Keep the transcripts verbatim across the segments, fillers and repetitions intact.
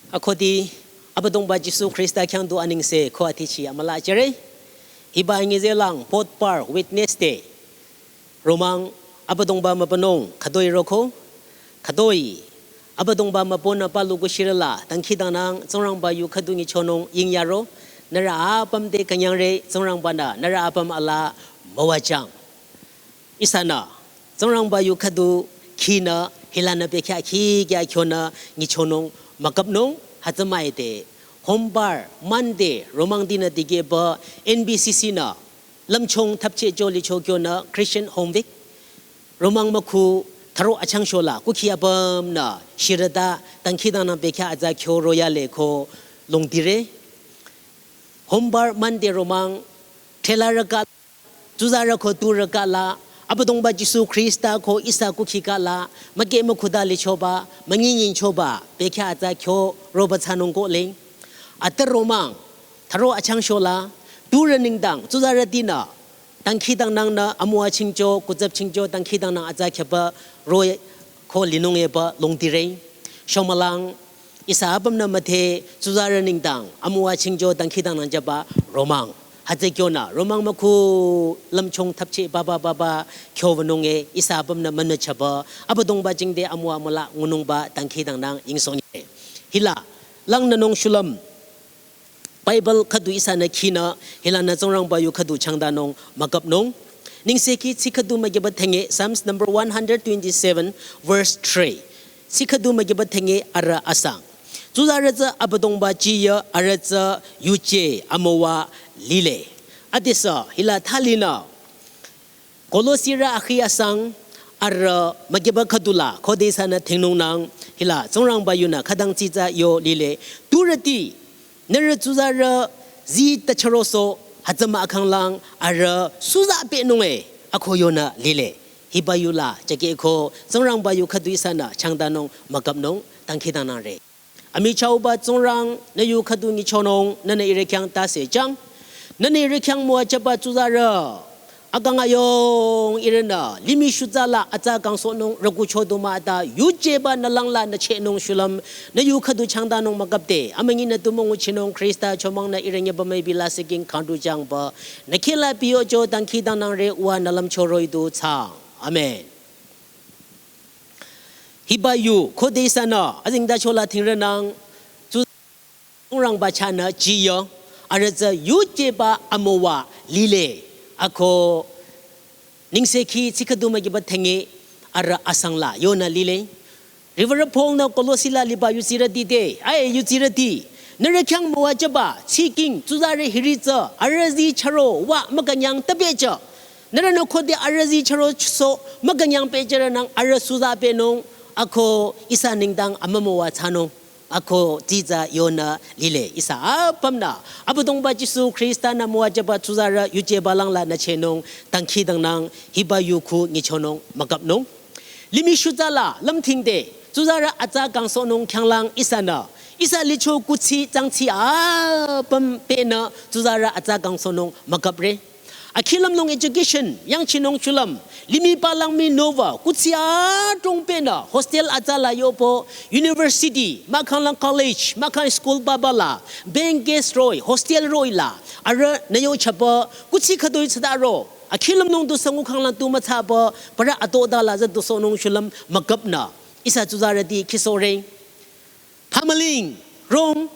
Akhoti Abüdongba Jisu Khrista khyang du anengse ko athichi amüla jüre. Hiba ngizelang potpar witness te romang Abüdongba mübünung khütoi roko. Khütoi Abüdongba mübünü palu kushirüla dangkhidangnang Tsingrangba yu khüdu nyichonung yingyaro. Nührü apüm te künyangre, Tsingrangba-nü nührü apüm alaa müwajüng. Ihsanü Tsingrangba yu khüdu khinü hilanü bekhyah khikya khyonü nyichonung müküpnung. Hütsü müide hombar Monday romang dinü dikehba N B C C-nü lümchung thapcheh jülicho khyonü Christian Home Week romang mükhu tharo achang shola kukhi apümnü shirüta dangkhidangnang bekhyah atsa khyo royale ko longdire. Hombar Monday romang thela rüka tsuzarü ko tu rüka la Abüdongba Jisu Khrista ko ihsa kukhi kala mükeh mükhuda lichoba münyinyingchoba bekhyah atsa khyo roba thsanung kohle. Atü romang tharo achang shola turü nengdang tsuzarütinü dangkhidangnangnü amüwa chingcho kutsap chingcho dangkhidangnang atsa khyaba roh ko linung eba longdire. Shomülang ihsa apümnü müdhe tsuzarü nengdang amüwa chingcho dangkhidangnang jüba romang. Hütsü khyonü romang mükhu lümchung thapcheh baba baba khyo wünung e ihsa apümnü münü chaba Abüdongba jingte amüwa müla ngunungba dangkhidangnang yingsonye. Hila langnünung shulüm Bible khüdu ihsanü khinü hilanü Tsingrangba yu khüdu changdanung müküpnung. Nengsekhi tsi khüdu mükiba thenge Psalms number one hundred twenty-seven verse three. Tsi khüdu mükiba thenge arüh asang. Tsuzarü tsü Abüdongba jiyü arüh tsü yuje amüwa lile. Adesü hila thalinü Kolosirü akhi asang arüh mükiba khüdula khode ihsanü thingnungnang hila Tsingrangba yunü khütang tsitsa yo lile. Turüti nührü tsuzarü zi tachüroso hütsü mah khanglang arüh suza pehnung e ako yonü lile. Hiba yula jüke ko Tsingrangba yu khüdu ihsanü changdanung müküpnung dangkhidangnangre. Amichahba Tsingrang nü yu khüdu nyichonung nünü ihrü khyang tase jüng. Nünü ihrü khyang müwajüba tsuzarü akang ayung ihrünü limih shutsala atsa kangsohnung rükucho du mah ta yujeba nü langla nü chehnung shulüm nü yu khüdu changdanung müküpde amünyi nü tu münguchinung Khrista chomangnü ihrü nyeba müibi lasih king khangdu jüngba nü khehla piyocho dangkhidangnangre uwa nü lümcho roh-i du thsang. Amen. Hiba yu khode ihsanü azengtachola thingrünang tsu Tsingrangba chahnü jiyü arüh tsü yujeba amüwa lile ako nengsekhi tsi khüdu mükiba thenge arüh asangla yonü lile. Riwürü Paul-nü Kolosila liba yutsirüti te, ai yutsirüti, nührü khyang müwajüba tsiking tsuzarü hiri tsü arüh zi chüro wa mükünyang tüpehjü. Nührünü khode arüh zi chüro so mükünyang pehjürünang arüh suza pehnung ako ihsa nengdang amümüwa thsanung ako tsitsa yonü lile. Ihsa apümnü Abüdongba Jisu Khrista-nü müwajüba tsuzarü yujeba langla nü chehnung dangkhidangnang hiba yu khu nyichonung müküpnung. Limih shutsala lümthingde tsuzarü atsa kangsohnung khyanglang ihsanü ihsa licho kuthsi tsangthsi apüm pehnü tsuzarü atsa kangsohnung müküpre. Akhilümnung education yangchinung shulüm limih palang mii nüwa kuthsi adrong pehnü hostel atsala yopo university mahkhanglang college mahkhang school babala bank guest roh-i hostel roh-i la arühnü yochaba kuthsi khütoi thsadaro akhilümnung du süngu khanglang tu müthsaba parü atodala züdusohnung shulüm müküpnü ihsa tsuzarüti khisohre. Phamüling rong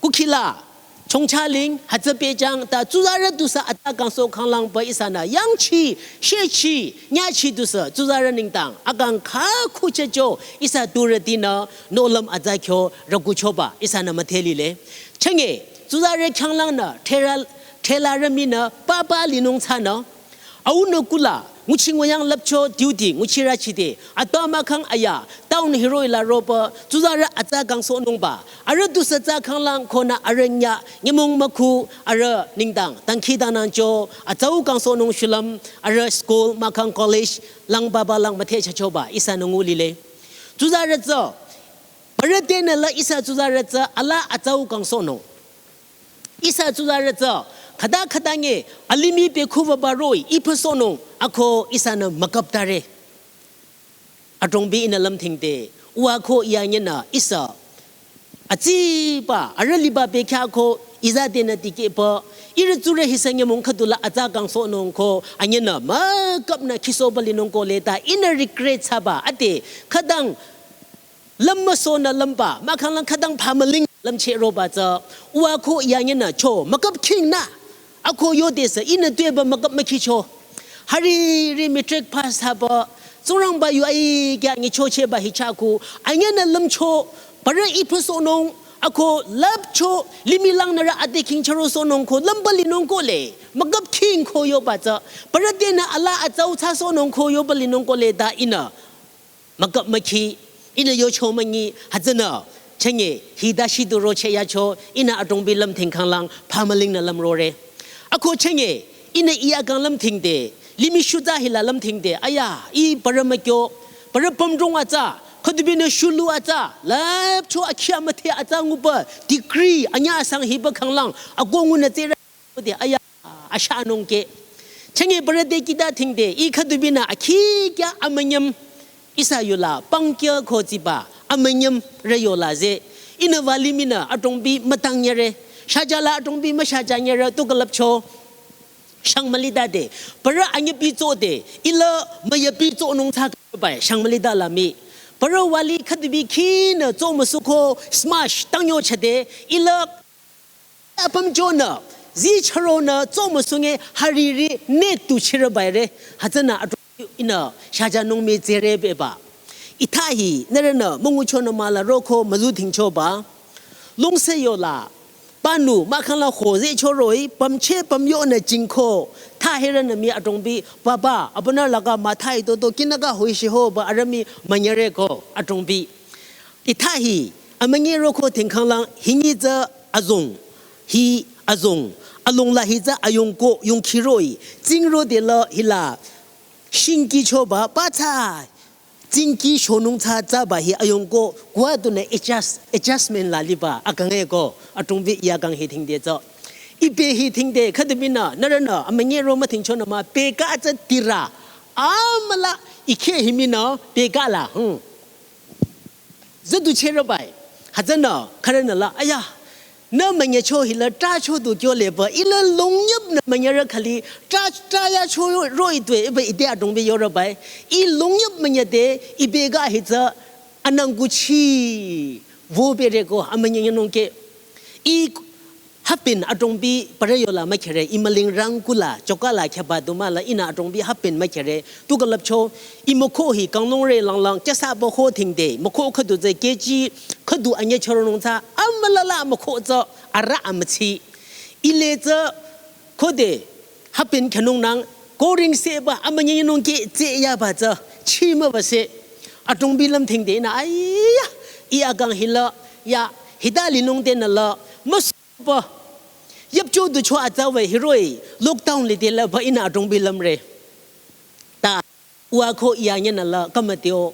kukhila chongchaling hütsü pehjüng ta tsuzarü dusü atsa kangsoh khanglangba ihsanü yangchi shechi nyachi dusü tsuzarü nengdang akang khakhuchehcho ihsa turütinü nohlüm atsa kyo rükuchoba ihsanü müdhe lile. Chenge tsuzarü khyanglangnü thera thela rüminü papa linung thsanü aunü kula nguchi nguyang lüpcho duty nguchirüchide atpa mahkhang aya town hiroh-i la ropa tsuzarü atsa kangsohnungba arüh dusü tsa khanglang konü arüh nya nyümong mükhu arüh nengdang dangkhidangnangcho atsau kangsohnung shulüm arüh school mahkhang college lang babalang müthehchachoba ihsanü ngu lile. Tsuzarü tsü parü tenü la ihsa tsuzarü tsü alaa atsau kangsohnung. Ihsa tsuzarü tsü khüta khüta nge alimih pekhuwaba roh-i iphasohnung ako ihsanü müküptare. Adrongbi ihnü lümthingde uwa ko iya nyenü ihsa Atsiba, arüh liba bekhyah ko, iza denü tikehpü, ihrü tsurü hisü nyümong khüdula atsa kangsohnung ko, anyünü müküpnü khisohba linung ko le ta, ihnü regret thsaba, ade, khütang, lüm müsohnü lümba, mahkhanglang khütang phamüling lümcheh roba tsü, uwa ko yanyünü cho, müküp khingnü, ako yodesü, ihnü tuepü müküp mükhicho. Hariri matric pass thsaba, Tsingrangba yu aikya nyichochehba hichah ko, anyünü lümcho, parü iphusohnung, ako lüpcho, limih langnürü ade khingchürosohnung ko, lümba linung ko le, müküp khing ko yoba tsü, parü tenü alaa atsau thsasohnung ko yoba linung ko le ta ihnü. Müküp mükhi, ihnü yocho münyi, hütsünü, chünye, hita shidu rocheh yacho, ihnü adrongbi lümthing khanglang, phamülingnü lümrore. Ako chünye, ihnü iya kang lümthingde, limih shutsa hila lümthingde, aya, ih parü mükyo, parü pümdrong atsa, khüdubinü shulu atsa, lüpcho akhya müthe atsa nguba, degree, anyü asang hiba khanglang, ako ngunü tsere, de, aya, ashanung ke. Chünye parü te kita thingde, ih khüdubinü akhikya amünyüm, ihsa yola, pangkya ko tsiba, amünyüm re yola ze. Ihnü vali minü adrongbi mütang nyere, shajala adrongbi müshaja nyere, tu külüpcho. Shang mülitade, parü anyüpi tsode, ila müyapi tsonung thsa bai, shang mülita la mii. Parü vali khüdubi khinü tso müsuko smash, tangyo chade, ila apüm chonü, zi chüronü, tso müsunge hariri ne tu chire baire, hütsünü adrongbi ihnü, shajanung mii tsere beba. Ita hi, nührünü, münguchonü mala roko müzu thingchoba. Lungse yola, panu, mahkhangla ho ze choroi, pümche pümyonü jingko, ta hirünü mii adrongbi, baba, abünü laga mathai toto kinüka hoishihoba arüh mii münyere ko, adrongbi. Ita hi, amünyi roko thingkhanglang, hinyi tsü azong, hi azong, alongla hi tsü ayongko, yongkhiroi, tsingro de la hila, shingki choba, patsa, tsingki shonung thsa thsaba hi ayongko, kuwa tunü adjust, adjustment la liba, akang eko, adrongbi iya kang hi thingde tsü. Ibe hi thingde, khüdubinü, nührünü, amünyi ro müthingchonü mah, peka tsü tira, amüla, ikhe hi minü, peka la, hmm. Züdu chero bai, hütsünü, khürünü la, aya, nü münyecho hila, tracho du kyo leba, ila longnyüp nü münyere khali, tra, tra yacho roi tue, ibe ite adrongbi yore bai, ih longnyüp münyede, ibe ga hi tsü, anang kuchi, vo bere ko, amünyi nung ke, ih hapin adrongbi parü yola mükhere, ih müling rang kula, choka la khyaba du mala ihnü adrongbi hapin mükhere, tu külüpcho, ih mükho hi kanglongre langlang, chasa ba ho thingde, mükho khüdu ze kechi, khüdu anyü chüronung thsa, amülala mükho tsü, arüh amütsi. Ile tsü, khode, hapin khenung nang, koring seba, amünyi nung ke tse yaba tsü, chi müba se, adrongbi lümthingde ihnü, aiya, ih akang hila, ya, hita linung tenü la, müs- Ba, yüpcho ducho atsa we hiroi, lockdown lide la ba ihnü adrongbi lümre. Ta, uwa ko iya nyünü la kamateo.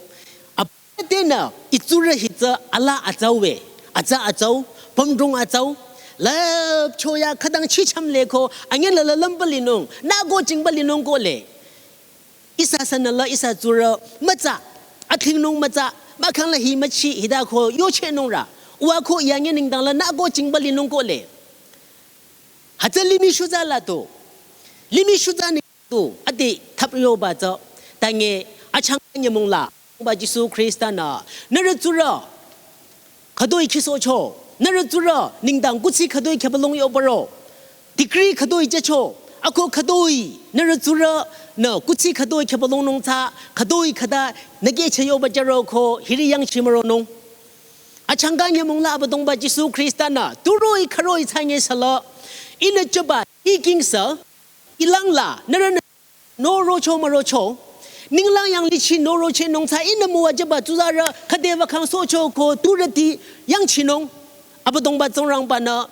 Apa tenü, itsurü hi tsü alaa atsa we, atsa atsau, pümdrong atsau. Lüpcho ya khütang chicham le ko, anyü la la lümba linung, nü ko jingba linung ko le. Ihsa sünü la ihsa tsurü mütsa, athingnung mütsa, mahkhang la hi müchi hita ko yochehnung ra. Uwa ko iya nyü nengdang la nü ko jingba linung ko le. Hütsü limih shutsa la tu. Limih shutsa neng tu, ade thap yoba tsü. Tange, achang nyümong la. Ba Jisu Khrista nü, nührü tsurü, khütoi khisohcho, nührü tsurü, nengdang kuthsi khütoi khübalong yobaro, degree khütoi jücho, ako khütoi, nührü tsurü, nü kuthsi khütoi khübalong nung tsü, khütoi khüta, nü kehcheh yoba jüro ko, hiri yangchi müronung. Achangka nyümong la Abüdongba Jisu Khrista nü, turoi khüroi thsanye sala, ihnü choba, hi kingsa, ilang la, nührünü, norocho mürocho. Ninglang yanglichi norochehnung tsü ihnü müwajüba tsuzarü khüde wükhang sohcho ko turüti yangchinung. Abüdongba Tsingrangba nü.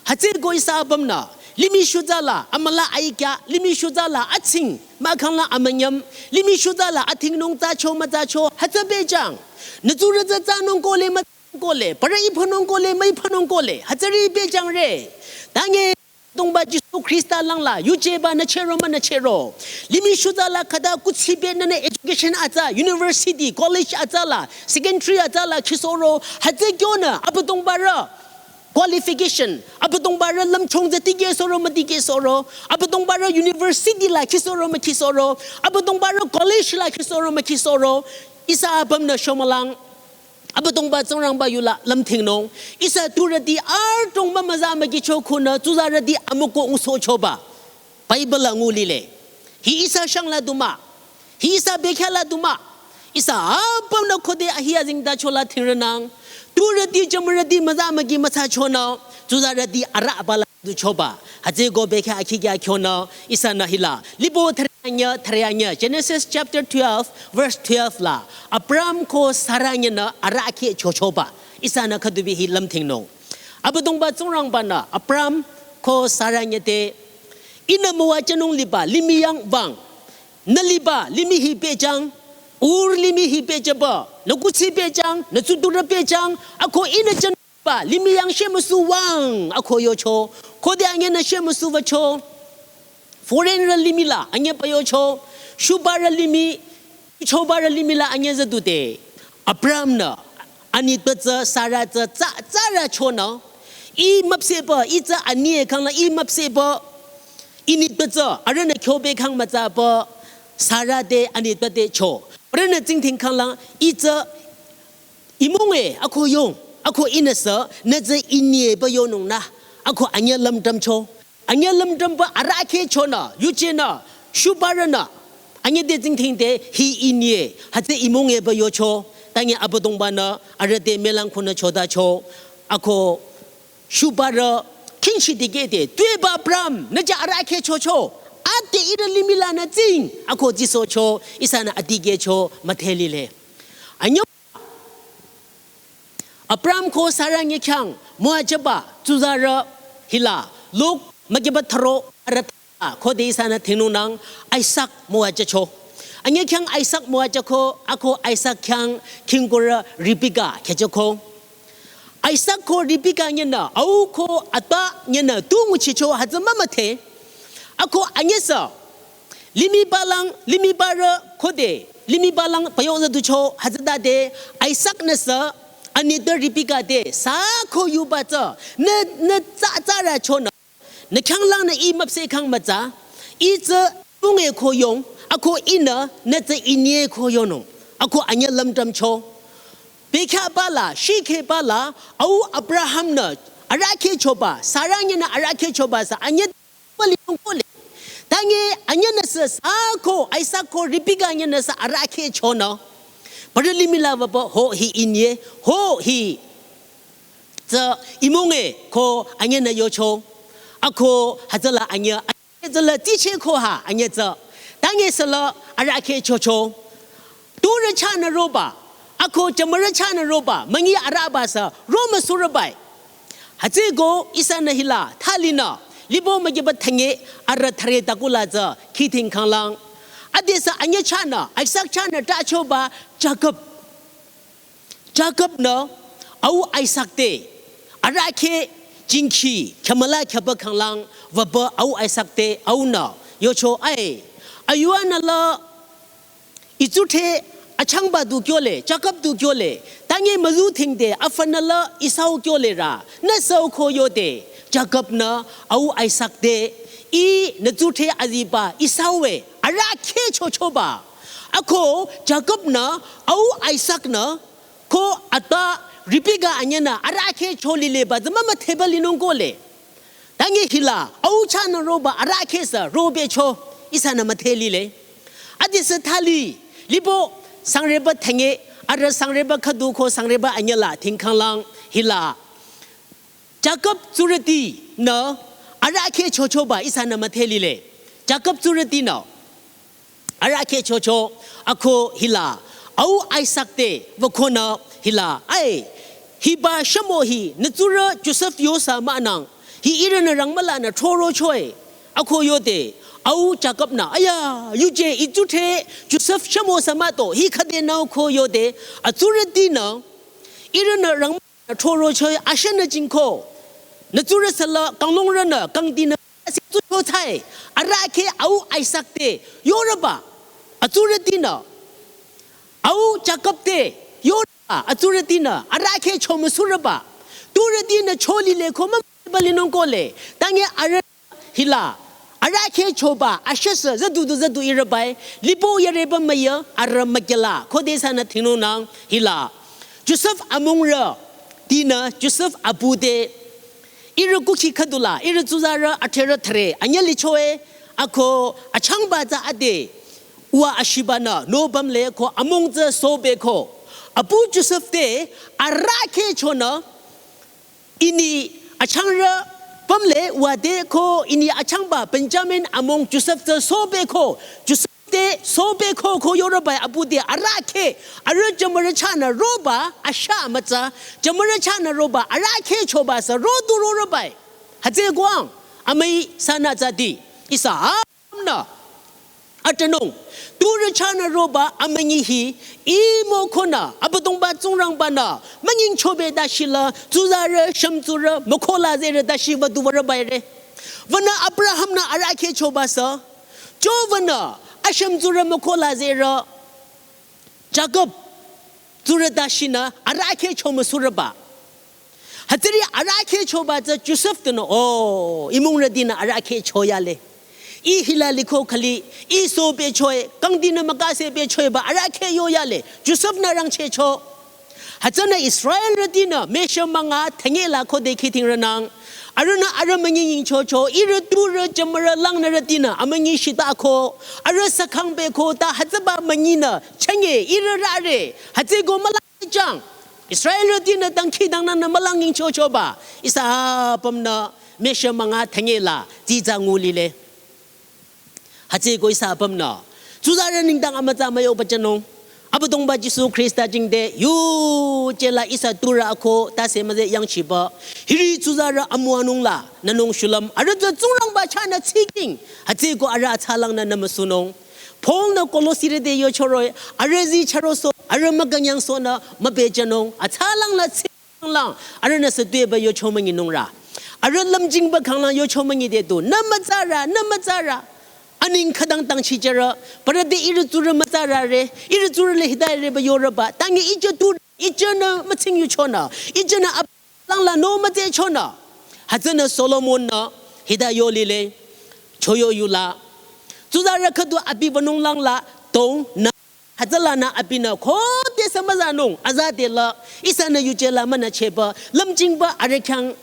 Hütsüko ihsa apümnü. Limih shutsa la amüla aikya, limih shutsa la atsing, mahkhang la amünyüm, limih shutsa la athingnung tsücho mütsücho, hütsü pehjang. Nü tsurü tsü tsünung ko le mütsünung ko le, parü iphanung ko le müiphanung ko le, hütsüri pehjang re. Tange Abüdongba Jisu Khrista langla, yujeba nü chehro münü chehro. Limih shutsa la khüta kuthsi be nünü education atsa, university, college atsa la, secondary atsa la khisoro, hütsü kyonü, Abüdongbarü qualification, Abüdongbarü lümchung tsü tikehsoro mütikehsoro, Abüdongbarü university la khisoro mükhisoro, Abüdongbarü college la khisoro mükhisoro, ihsa apümnü shomülang, Abüdongba Tsingrangba yula lümthingnung. Ihsa turüti adrong mümüza mükicho khunü tsuzarüti amüko ngusohchoba. Bible la ngulile. Hi ihsa shangla du mah. Hi ihsa bekhyah la du mah. Ihsa apümnü khode ahi azengtacho la thingrenang. Turüti jümürüti müza müki mütsachonü. Tsuzarüti arüba la duchoba. Hütsüko bekhyah akhi kya kyonü ihsanü hila. Lipo thüreanyü, thüreanyü. Genesis chapter twelve, verse twelve la. Abram ko Sara nyünü arüh akheh chochoba. Ihsanü khüdubi hi lümthingnung. Abüdongba Tsingrangbanü Abram ko Sara nyü te. Ihnü müwajünung liba, limih yang wüng. Nü liba, limih hi pehjüng. Ur limih hi pehjüba. Nü kuthsi pehjüng, nü tsuturü pehjüng. Ako ihnü jün ba, limih yang shemüsu wüng, ako yocho. Khode anyünü shemüsu wücho. Foreign rü limih la, anyü pü yocho. Shubarü limih, chobarü limih la anyü züdu te. Abramnü, anitpü tsü, Sara tsü, tsa, tsarü chonü. Ih müpsehpü, ih tsü anie khangla, ih müpsehpü. Ih nitpü tsü, arühnü kyobe khang mütsapü. Sara te, anitpü te cho. Arühnü tsingdhing khangla, ih tsü imunge, ako yong, ako ihnüsü, nü tsü iniepü yonung nü, ako anyü lümdrümcho. Anyü lümdrümpü arüh akheh chonü, yujenü, shubarünü, anyü te tsingdhing te, hi inie, hütsü imungepü yocho, tangi Abüdongbanü, arüh te mülang khunü chotacho, ako, shubarü, khingshi dikehde, tuepü Abram, nü tsü arüh akheh chocho, ade ihrü limih lanü tsing, ako jisohcho, ihsanü adikehcho, müdhelile. Anyü Abram ko Sara nyü khyang müwajüba tsuzarü hila Luk mükiba thüro arüh thüro khode ihsanü thingnungnang Isak müwajücho. Anyü khyang Isak müwajüko ako Isak khyang khingkurü Rebeka khehjüko. Isak ko Rebeka nyünü au ko atpa nyünü tu nguchicho hütsü mümüdhe. Ako anyüsü limih balang, limih barü khode, limih balang pü yozüducho hütsütade, Isak nüsü, anitpü Rebeka te, sü ko yuba tsü, nü, nü tsa, tsarü chonü, nü khyanglangnü ih müpseh khang mütsa, ih tsü tunge ko yong, ako ihnü, nü tsü inie ko yonung, ako anyü lümdrümcho. Bekhyahba la, shikehba la, au Abrahamnü, arüh akheh choba, Sara nyünü arüh akheh choba sü, anyü pali nung kohle. Tangi anyünüsü sü ko, Isak ko, Rebeka nyünüsü arüh akheh chonü. Parü limih la wüpü ho hi inie, ho hi. Tsü imunge ko anyünü yocho. Ako hütsüla anyü, anyü tsüla tiche ko ha anyü tsü. Tangi süla arüh akheh chocho. Turü chahnü roba, ako jümürü chahnü roba, müngi arüba sü, ro müsurübai. Hütsüko ihsanü hila, thalinü, lipo mükiba thünye, arüh thüre takula tsü, khidhing khanglang. Adesü anyü chahnü, Isak chahnü tachoba, Jakob. Jakobnü, au Isak te, arüh akheh, jingkhi, khyamüla khyaba khanglang, wüpü au Isak te, aunü, yocho ai. Ayuanü la, Itsudhre achangba du kyole, Jakob du kyole, tangi müzu thingde afanala Esau kyole ra, nü sü ko yode, Jakobnü au Isak te, ih nü tsudhre aziba Esau e, arüh akheh chochoba. Ako Jakobnü au Isak nü, ko atpa Rebeka anyünü arüh akheh cholileba, tsü mümüdheba linung kohle. Tangi hila, au chahnü roba arüh akheh sü, robecho, ihsanü müdhelile. Adesü thali, lipo, sangreba thünye, arüh sangreba khüdu ko sangreba anyüla, thingkhanglang, hila. Jakob tsurütinü, arüh akheh chochoba, ihsanü müdhelile. Jakob tsurütinü. Arüh akheh chocho, ako hila, au Isak te, wükonü hila, ai, hiba shamo hi, nü tsurü Josef yosa münang, hi ihrünü rangmülanü throrocho e, ako yode, au Jakobnü, aya, yuje itsudhre Josef shamo sü müto, hi khüdenü ko yode, atsurütinü, ihrünü rang throrocho e, ashanü jingko. Nü tsurü süla kanglungrünü kangdinü si tsucho tsai, arahkheh au Isaac te, yorüba, atsurütinü, au Jacob te, yorüba, atsurütinü, arahkheh cho müsurüba, turütinü cho lile ko mümüba linung kohle, tange arüh hila, arahkheh choba, ashüsü, züdu du züdu irübai, lipo yareba müya, arüh mükela, khode sanü thinunang, hila. Joseph amungrü, tinü, Joseph abu te, ihrü kukhi khüdula, ihrü tsuzarü, athrerü thre, anyüh lichoe, ako, achangba tsü ade, uwa ashibanü, no bamle ko, amung tsü sobe ko. Abu Joseph te, arahkheh chonü, ini achangrü pümle wade ko ini achangba Benjamin amung Joseph tsü sobe ko. Joseph te sobe ko ko yorübai abu te arahkheh. Arüh jümürü chahnü roba asha mütsa. Jümürü chahnü roba arahkheh choba sü rodu rorübai. Hütsü guang. Amüi sanü tsüdi. Ihsa a nü. Atenung. Turü chahnü roba amünyi hi, imo konü, Abüdongba Tsingrangbanü, münying chobe dashila, tsuzarü, shümtsurü, mükola zerü dashi wüdu würübaire. Wünü Abraham nü arahkheh choba sü, cho wünü, ashümtsurü mükola zerü, Jacob, tsurü dashinü, arahkheh cho müsurüba. Hütsüri arahkheh choba tsü Joseph tenü, o, imungrütinü arahkheh choyale. I hila liko khali, i sobe choe, kangdinü mükase be choe ba arahkheh yoyale. Joseph nü rangcheh cho. Hütsünü Israelrütinü, mesha münga, thengela khode khiting rünang. Arühnü arüh münying chocho, ihrü turü jümürü langnürütinü, amünyi shita ko. Arüh sakhang be ko, ta hütsüba münyinü, chenge, ihrü rare. Hütsü ko müla chang. Israelrütinü dangkhidangnangnü mülang yingchochoba. Ihsa apümnü mesha münga thengela tsitsa ngulile. Hütsüeko ihsa apümnü tsuzarü nengdang amütsa müyohpüchanung. Abüdongba Jisu Khrista jingte yujela ihsa turü ako tase müzeh yangchiba. Hiri tsuzarü amüwanung la nünung shulüm. Arüh tsü Tsingrangba chahnü tsiking. Hütsüeko arüh atsalangnü nümüsunung. Paul nü Kolosirü te yochoroh-i, arüh zi charoso, arüh mükünyangsohnü mübechanung, atsalangnü tsinglang, arühnü sütueba yocho münyinung ra. Arüh lümjingba khanglang yocho münyide tu, nü mütsarü, nü mütsarü. Aning khütang tangchichürü, parü te ihrü tsurü mütsarüre, ihrü tsurü le hita reba yoreba, tangi ichü tu, ichünü mütsing yuchonü, ichünü ap- langla no mütsehchonü. Hütsünü Solomon nü hita yolile choyo yula. Tsuzarü khüdu abi wünung langla tongnü. Hütsülanü abinü khode sü müzanung azadela ihsanü yujela münücheba lümjingba arüh khyang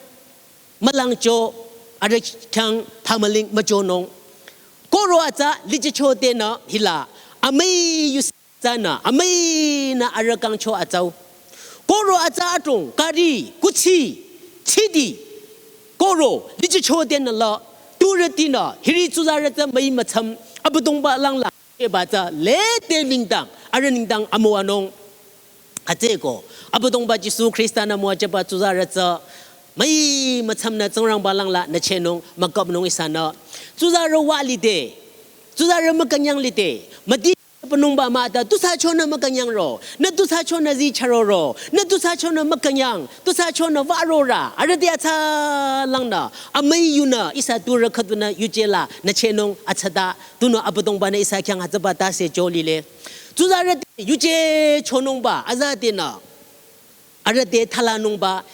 mülangcho arüh khyang phamüling müchonung. Koro atsa lichichotenü hila amüi yus- tsünü, amüinü arüh kangcho atsau. Koro atsa adrong, kari, kuthsi, chidi. Koro, lichichotenü la, turütinü, hiri tsuzarü tsü müi mütsam, Abüdongba langla, eba tsü, lede nengdang, arüh nengdang amüwanung. Hütsüeko, Abüdongba Jisu Khrista nü müwajüba tsuzarü tsü, müi mütsamnü Tsingrangba langla, nüchehnung, müküpnung ihsanü. Tsuzarü wa lide, tsuzarü mükünyang lide, müdi- pünungba mah ta, tusü chonü mükünyangro, nü tusü chonü zi charoro, nü tusü chonü mükünyang, tusü chonü varora, arüh te atsalangnü, amüi yunü, ihsa turü khüdunü yujela, nüchehnung atsata, tunüo Abüdongba-nü ihsa khyang hütsüba tase jolile. Tsuzarü te yuje chonungba, azadenü, arüh te thalanungba,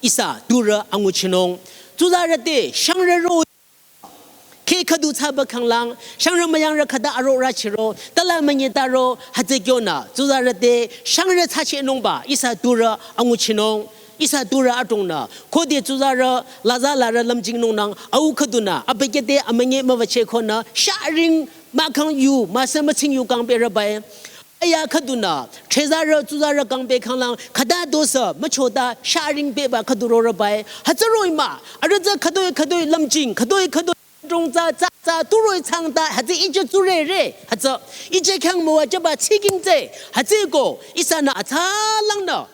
ihsa turü anguchinung. Tsuzarü te shangrü ro- Kheh khüdu thsaba khanglang, shangrü müyangrü khüta arorü chiro, tala münyetaro, hütsü kyonü, tsuzarü te, shangrü thsachehnungba, ihsa turü anguchinung, ihsa turü adrongnü, khode tsuzarü, laza larü lümjingnungnang, au khüdunü, abükyü te amünyi müwücheh konü, sharing, mahkhang yu, müsü mütsing yu kang berübai. Aya khüdunü, threzarü, tsuzarü kangbe khanglang, khüta dosü, müchota, sharing beba khüdu rorübai. Hütsü roh-i mah, arüh tsü khütoi khütoi lümjing, khütoi khütoi drong tsü, tsü, tsü, tu roh-i tsang ta, hütsü ije tsurere, hütsü, ije khyang müwajüba tsiking tsü, hütsüeko, ihsanü atsalangnü.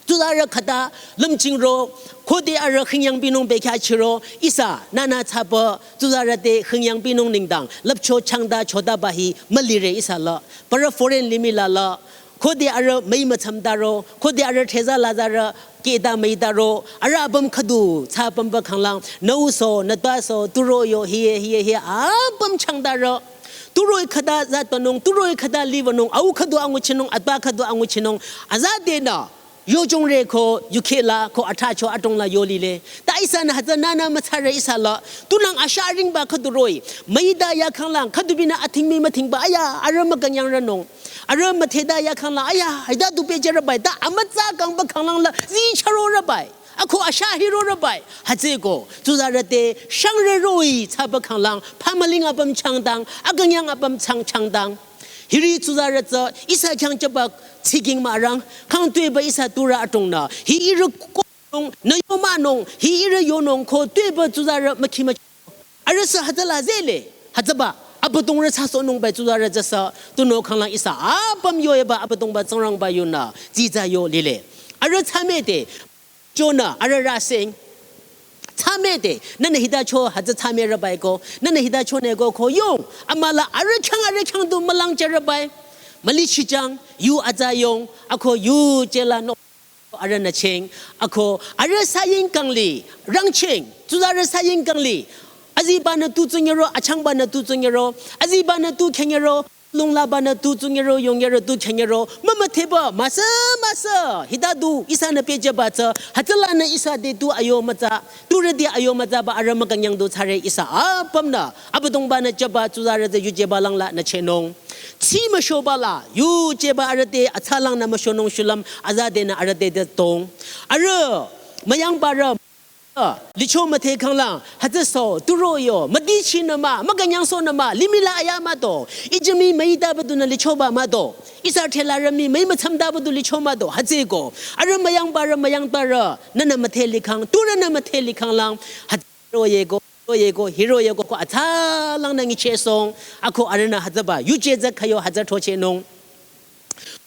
Tsuzarü khüta lümjingro, khode arüh khingyangbinung bekhyah chiro, ihsa, nünü thsaba, tsuzarü te khingyangbinung nengdang, lüpcho changta chotaba hi, mülire ihsa la. Parü foreign limih la la, Khode arüh müi mütsam taro, khode arüh theza lazarü keda müi taro, arüh apüm khüdu tsü apüm ba khanglang, nüuso, nütpaso, turo yo, hiye, hiye, hiye, apüm chang taro. Turoi khüta za tonung, turoi khüta livanung, au khüdu anguchinung, atpa khüdu anguchinung, aza denü, yo jongre ko, yukhela ko, athacho atong la yo lile. Ta ihsanü hütsü nünü mütsare ihsa la, tunang asha ringba khüdu roh-i, müi ta ya khanglang, khüdu binü athing müi müthingba, aya, arüh mükünyang ranung. Arüh mütheda ya khanglang, aya, hita du pehjürü bai, ta amütsa kangba khanglang la, zi charo rü bai. Ako asha hiro rü bai. Hütsüeko, tsuzarü te, shangre roh-i, tsaba khanglang, pamaling apüm changdang, akünyang apüm chang changdang. Hiri tsuzarü tsü, ihsa khyang chaba, tsiking marang, khang tueba ihsa turü atongnü. Hi ihrü ko nung, nü yo manung, hi ihrü yonung ko, tueba tsuzarü mükhi mü Arüh sü hütsüla zele, hütsüba, Abüdongrü thsasohnung bai tsuzarü tsüsü, tunüo khanglang ihsa, apüm yoeba Abüdongba Tsingrangba yunü, tsitsa yo lile. Arüh thsamete, chonü, arüh rasing, thsamete, nünü hita cho, hütsü thsame rü bai ko, nünü hita chonü ko, ko yong, amüla arüh khyang, arüh khyang du mülang jürü bai. Müli chichang, yu atsa yong, ako yu jela no. Arüh nü cheng, ako, arüh saying kangli, rangcheng, tsuzarü saying kangli, aziba nü tu tsungero, achangba nü tu tsungero, aziba nü tu khengero, lunglaba nü tu tsungero, yongero tu khengero, mama theba, masa, masa, hita du, ihsa nü pehjüba tsü, hütsüla nü ihsa de tu ayo mütsa, turü de ayo mütsaba arüh mükünyang du tsare ihsa, apüm nü, Abüdongba nü jüba, tsuzarü tsü yujeba langla nü chenung. Tsi müshoba la, yujeba arüh te atsalang nü müshonung shulüm, aza denü arüh te de tong. Arüh, müyangba rü, licho müthe khanglang, hütsüso, turo yo, müdichi nü mah, mükünyangsoh nü mah, limih la aya mah do, ijimi müita badu nü lichoba mah do, ihsa thela rü mi, müi mütsam ta badu licho mah do, hütsüeko, arüh müyangba rü, müyangba rü, nünü müthe likhang, turü nü müthe likhanglang, hütsü royeko, royeko, hiroyeko, ko atsalang nü ngichesong, ako arüh nü hütsüba, yuje tsü khayo hütsü thochenung.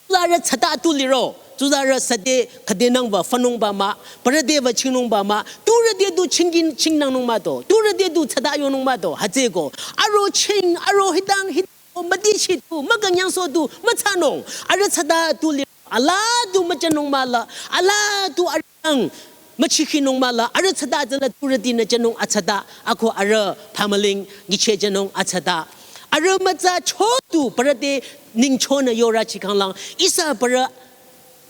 Tsuzarü tsata tu liro, tsuzarü sade khadenangba fanungba mah, parade ba chingnungba mah, turü de du chingkin chingnangnung mah do, turü de du tsata yonung mah do, hütsüeko, aro ching, aro hitang, hit-, müdichi tu, mükünyangsoh tu, mütsanung, arüh tsata tu liro, ala tu müchanung mah la, ala tu arüh ang, müchikhinung mah la, arüh tsata tsüla turüti nü chanung atsata, ako arüh pamaling ngiche chanung atsata. Arüh mütsa chotu parüte ningchonü yora chikhanglang, ihsa parü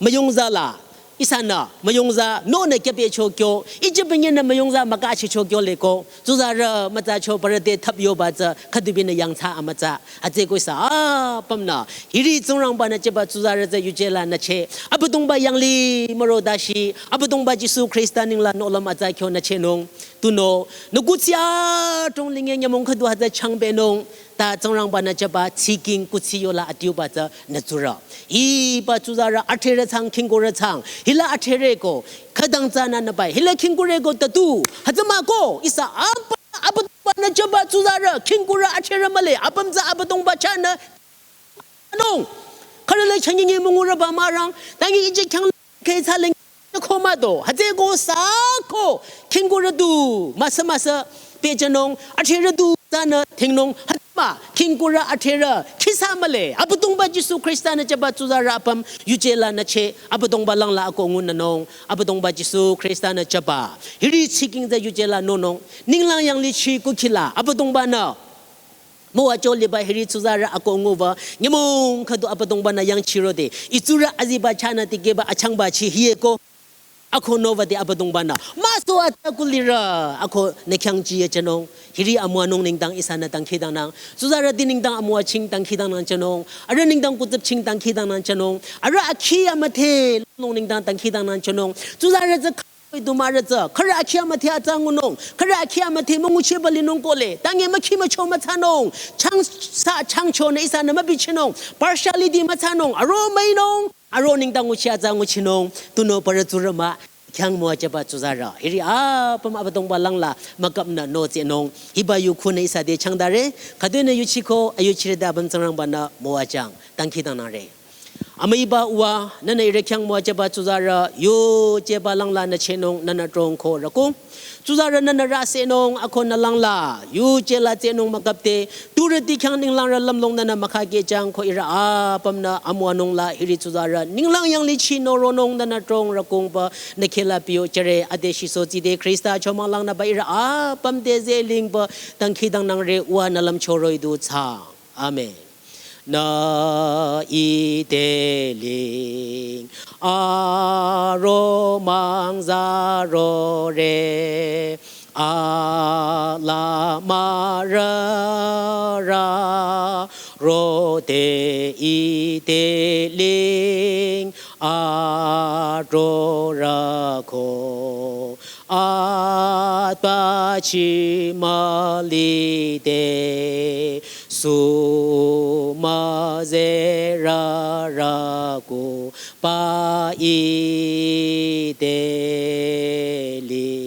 müyongza la, ihsa nü müyongza, nonü kyape chokyo, ije benye nü müyongza maka achi chokyo leko, tsuzarü mütsa cho parüte thap yoba tsü, khüdubinü yangtsa amütsa. Hütsüeko ihsa apüm nü, hiri Tsingrangba nü jüba tsuzarü tsü yujela nü che, Abüdongba yanglih müro dashi, Abüdongba Jisu Khrista ningla nohlüm atsa kyo nü chenung, tunüo, nü kuthsi adrong linge nyümong khüdu hütsü changbenung, ta Tsingrangba nü jüba tsiking kuthsi yola adiuba tsü nü tsurü. Hiba tsuzarü athrerü tsang, khingkurü tsang, hila athrerü ko, khütang tsünü nü bai, hila khingkurü ko tatu, hütsü mah ko, ihsa apüm Abüdongba nü jüba tsuzarü, khingkurü athrerü mühle, apüm tsü Abüdongba chahnü. Anung, khürü le chanyi nyi mungurü ba marang, tangi ije khyang khe tsa leng ko mah do, hütsüeko sako, khingkurü du, masa masa, pehjünung, athrerü du, tsünü, thingnung, hütsü mah, khingkurü athrerü, khisa mühle, Abüdongba Jisu Khrista nü jüba tsuzarü apüm, yujela nü che, Abüdongba langla ako ngunünung, Abüdongba Jisu Khrista nü jüba, hiri tsiking tsü yujela nonung, ninglang yanglih chi kukhila, Abüdongba nü, müwacho liba hiri tsuzarü ako nguba, nyümong khüdu Abüdongba nü yangchirode, itsurü aziba chahnü tikehba achangba chi hieko, ako noba de Abüdongba nü, müso atsa kulirü, ako nü khyang chiye chenung, hiri amüwanung nengdang ihsanü dangkhidangnang, tsuzarüti nengdang amüwaching dangkhidangnang chenung, arüh nengdang kutsüpching dangkhidangnang chenung, arüh akhi amüthe nung nengdang dangkhidangnang chenung, tsuzarü tsü Oi, tumarü tsü, khürü akhi amüthe atsa ngunung, khürü akhi amüthe münguchehba linung kohle, tangi mükhi mücho mütsanung, chang sa, changchonü ihsanü mübichinung, partiality mütsanung, aro müinung, aro nengdang nguchi atsa nguchinung, tunüo parü tsurü mah, khyang müwajüba tsuzarü. Hiri apüm Abüdongba langla, mükapnü notsehnung, hiba yu khunü ihsa te changdare, khütoinü yuchiko, ayuchirüde apüm Tsingrangba nü müwajüng, dangkhidangnangre. Amüiba uwa, nünü ihrü khyang müwajüba tsuzarü yujeba langla nü chehnung nünü trong ko rükung. Tsuzarü nünü rüsenung ako nü langla yujela tsehnung mükapde, turüti khyang ninglangrü lümlong nünü mükhakehjang ko ihrü apümnü amüwanungla hiri tsuzarü ninglang yanglichi noronung nünü trong rükungba nü khehla piyo jüre. Ade shiso tside Khrista chomang langnüba ihrü apüm te zelingba dangkhidangnangre, uwa nü lümcho roh-i du thsa. Amen. Nü ite ling aromang zarore, ala mürürü rode ite ling adrorü ko, atbachi mülide, sü müzerürü kuba ite ling.